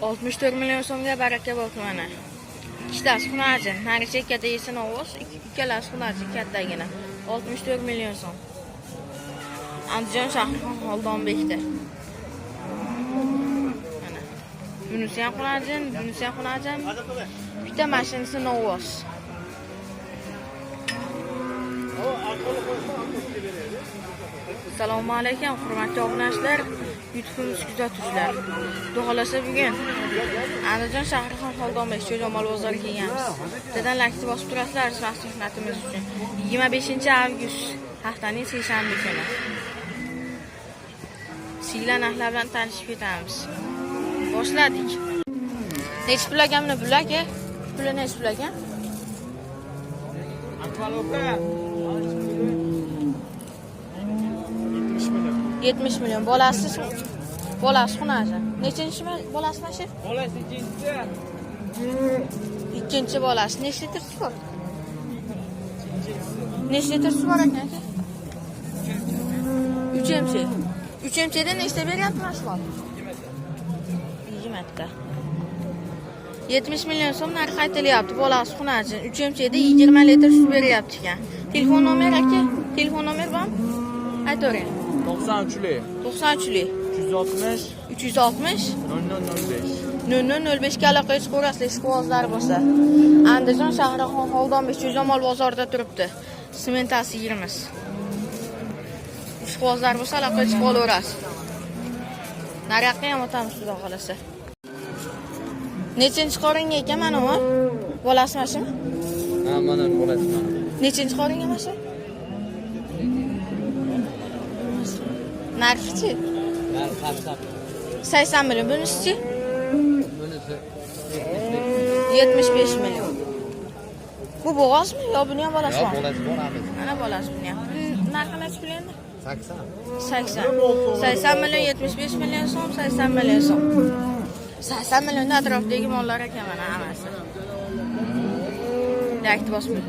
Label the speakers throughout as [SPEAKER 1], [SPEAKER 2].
[SPEAKER 1] 64 million so'mga baraka bo'ldi mana. Ikkitasi xunajin, nari chekkada yesin ovoz, ikkalasi xunajin kattagina. 64 million so'm. Andijon shahri Xoldonbekda. Mana. Bunisi ham xunajin, bunisi ham xunajin. Bitta mashinasi novoz. Assalomu alaykum, hurmatli obunachilar, YouTube'imiz kuzatuvchilar. Xudo xolasa bugun Andijon shahri Xoldonbek Cho'jomol bozoriga kelganmiz. Bittadan laykni bosib turasizlar mehnatimiz uchun. 25-avgust haftaning seshanba kuni. Siyla narxlar bilan tanishib ketamiz. Boshladik. Nechi pul ekan buni pul aka? Puli nechi pul ekan?
[SPEAKER 2] Akmal aka. 70 million.
[SPEAKER 1] 70 million. Bolasi bolasi xunaji. Nechinchi bolasi mana shu?
[SPEAKER 2] Bolasi ikkinchisi.
[SPEAKER 1] Ikkinchi bolasi. Necha litr sut bor? Necha litr sut bor ekan aka? 3 MC. 3 MCda nechta beryapti mana shu mol? 20 ta. 70 million so'm narxi aytilyapti. Bolasi xunaji. 3 MCda 20 litr sut beryapti ekan. Telefon nomer aka? Telefon nomer bormi? Aytavering.
[SPEAKER 2] 93lik.
[SPEAKER 1] 93lik
[SPEAKER 2] 360
[SPEAKER 1] 360
[SPEAKER 2] 0005.
[SPEAKER 1] 0005 ga aloqaga chiqaverasizlar ishqibozlar bo'lsa. Andijon shahri Xoldonbek Cho'jomol bozorida turibdi. Smentasi 20. Ishqibozlar bo'lsa aloqaga chiqib olaverasiz. Nariyoqqa ham o'tamiz xudo xolasa. Nechinchi qoringa ekan mana u? Bolasi mana shumi?
[SPEAKER 2] Ha, mana bolasi mana.
[SPEAKER 1] Nechinchi qoringa mana shu? Narxichi?
[SPEAKER 2] Narxi 80.
[SPEAKER 1] 80 million. Bunisichi?
[SPEAKER 2] Bunisi
[SPEAKER 1] 75 million. Bu bo'g'ozmi yo buni ham bolasi
[SPEAKER 2] Yo'q,
[SPEAKER 1] bormi?
[SPEAKER 2] bolasi bor hali.
[SPEAKER 1] Mana bolasi buni ham. Buni narxi nechi pul endi?
[SPEAKER 2] 80.
[SPEAKER 1] 80. 80 million, 75 million so'm, 80 million so'm. 80 millionda atrofdagi mollar ekan mana hammasi. Laykni bosib qo'y.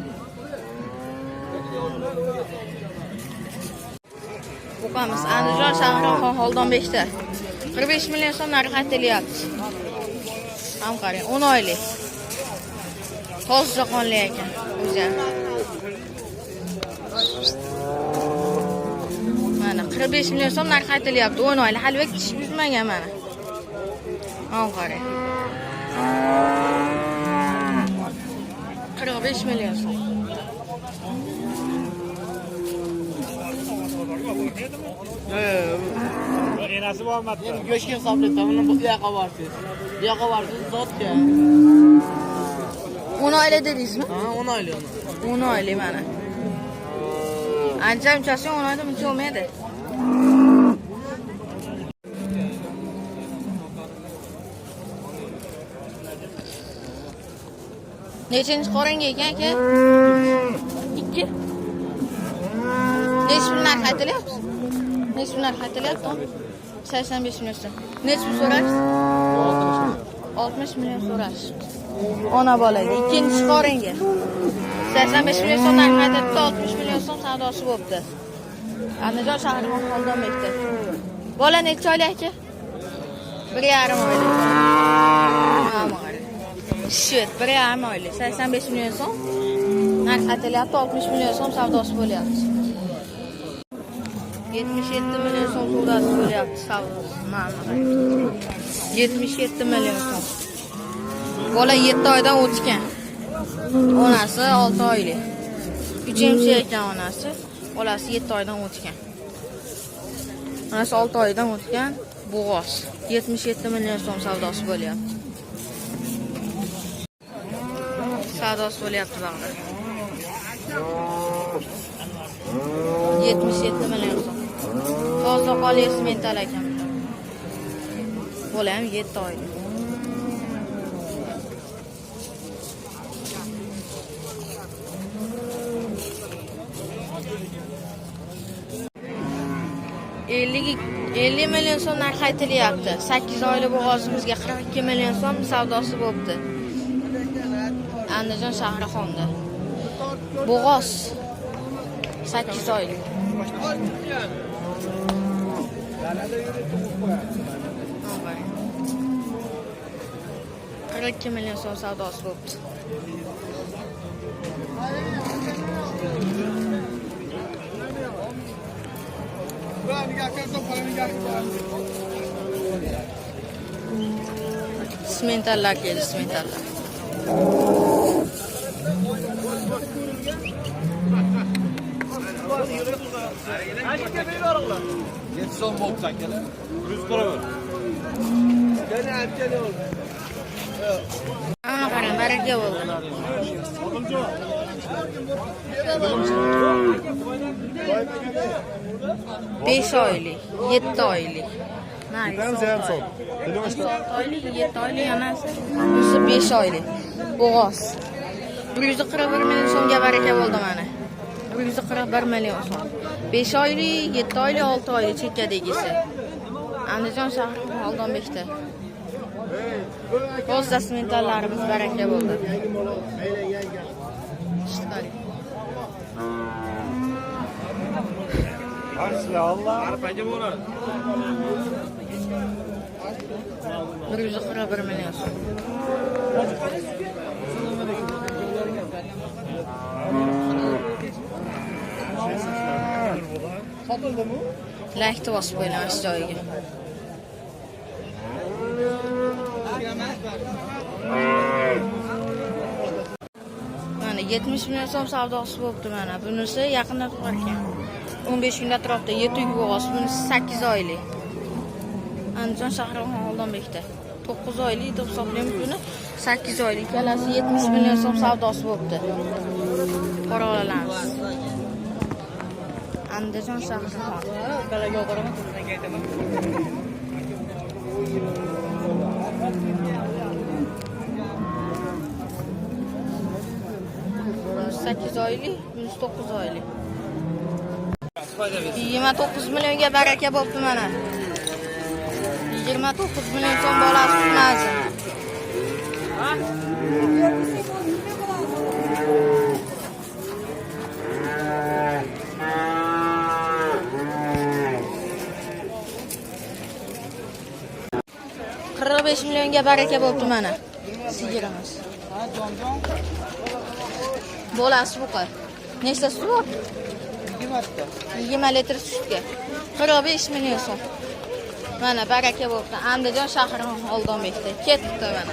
[SPEAKER 1] O'qamiz. Andijon shahri Xoldonbekda. 45 million so'm narxi aytilyapti. Ham qarang, 10 oylik. Toza qonli ekan o'zi. Mana 45 million so'm narxi aytilyapti. 10 oylik. Hali bek tish buzmagan mana. Ham qarang. 45 million so'm.
[SPEAKER 2] Enasi bormadi.
[SPEAKER 3] Endi go'shtga hisoblaysan, uni bu yoqqa borsangiz. Bu yoqqa borsangiz zotga.
[SPEAKER 1] 10 oylik dedingizmi?
[SPEAKER 3] Ha, 10 oylik uni.
[SPEAKER 1] 10 oylik mana. Ancha munchasi 10 oyda muncha bo'lmaydi. Nechinchi qoringa ekan aka? 2. Nechi pul narx aytilyapti? Nechi pul narx aytilyapti? 85 million so'm. Nechi pul so'rashdi? 60 million so'rashdi. Ona bolaga ikkinchi qoringa. 85 million so'm narx aytibdi, 60 million so'm savdosi bo'libdi. Andijon shahri Xoldonbekda. Bola necha oylik aka? 1,5 oylik. Shit, 1,5 oylik. 85 million so'm narx aytilyapti, 60 million so'm savdosi bo'lyapti. 77 million so'm savdosi bo'lyapti, savdosi. Mana 77 million so'm. Bola 7 oydan o'tgan. Onasi 6 oylik. 3 MC ekan onasi. Bolasi 7 oydan o'tgan. Onasi 6 oydan o'tgan. Bo'g'oz. 77 million so'm savdosi bo'lyapti. Savdosi bo'lyapti bag'da. 77 million so'm. Toza qoli mental ekan. Bola ham 7 oylik. Ellik million so'm narx aytilyapti. 8 oylik bo'g'ozimizga 42 million so'm savdosi bo'libdi. Andijon shahri xonda. Bo'g'oz 8 oylik. 42 million so'm savdosi bo'libdi. Simentallar keldi, simentallar. Ana qarang, baraka bo'ldi. 5 oylik, 7 oylik. Narigi 6 oylik, 7 oylik, yanasi 5 oylik. Bo'g'oz. 141 million so'mga baraka bo'ldi mana. 141 million so'm. 5 oylik, 7 oylik, 6 oylik chekkadagisi. Andijon shahri Oldonbekda. Toza simentallarimiz baraka bo'ldi.
[SPEAKER 2] Allah. Arpaga bo'ladi.
[SPEAKER 1] 141 million so'm. Laykni bosib qo'yinglar shu joyiga. Mana 70 million so'm savdosi bo'libdi mana. Bunisi yaqinda tug'ar ekan. 15 kun atrofida yetuk bo'g'oz, bunisi 8 oylik. Andijon shahri Oldonbekda. 9 oylik deb hisoblaymiz buni. 8 oylik ikkalasi 70 million so'm savdosi bo'libdi. Qoraolamiz. Andijon shahri. Bunisi 8 oylik, bunisi 9 oylik. 29 millionga baraka bo'libdi mana. 29 million so'm bolasi tutmazi. 45 millionga baraka bo'libdi mana. Sigirimiz. Bolasi buqa. Nechta suti bor? 20 litr sutga. 45 million so'm. Mana baraka bo'libdi. Andijon shahri Oldonbekda. Ketdi mana.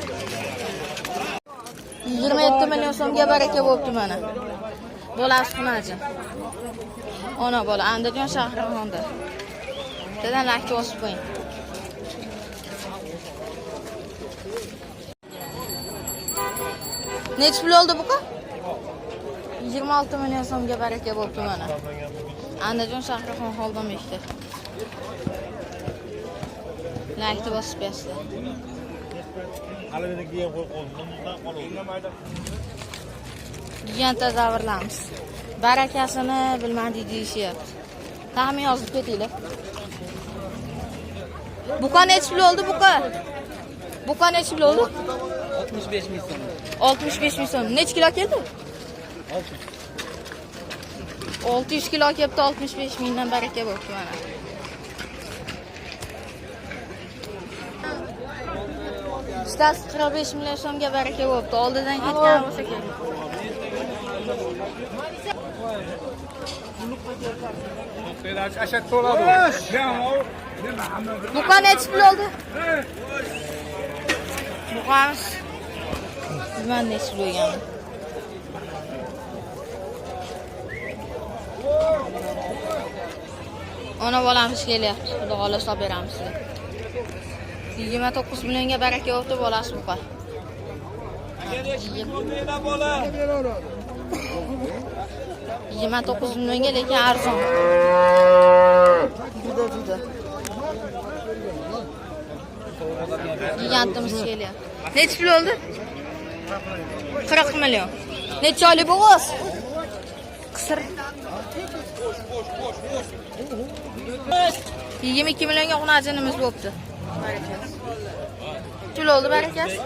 [SPEAKER 1] 27 million so'mga baraka bo'libdi mana. Bolasi xunaji. Ona bola Andijon shahri Xonda. Bittadan lakka bosib qo'ying. Necha pul oldi buqa? 26 million so'mga baraka bo'libdi mana. Andijon shahri Oldonbekda. Laykni bosib qo'yasizlar. Gigantda davrlamiz. Barakasini bilmadik deyishyapti. Taxmin yozib ketinglar. Buqa necha pul oldi buqa? Buqa necha pul oldi?
[SPEAKER 3] 65 ming so'm.
[SPEAKER 1] 65 ming so'm. Necha kilo keldi? 600 kilo kelibdi, 65 mingdan baraka bo'libdi mana. Bittasi 45 million so'mga baraka bo'libdi. Oldidan ketgan bo'lsa kerak. Buqa necha pul oldi? Buqamiz bilmadim necha pul bo'lganini. Ona bolamiz kelyapti. Xudo xohlasa olib beramiz sizga. 29 millionga baraka bo'libdi bolasi buqa. 29 millionga lekin arzon. Juda juda. Gigantimiz kelyapti. Necha pul oldi? 40 million. Necha oylik bo'g'oz? Qisir. 22 millionga xunajinimiz bo'pti. Barakasi. Pul oldi barakasi.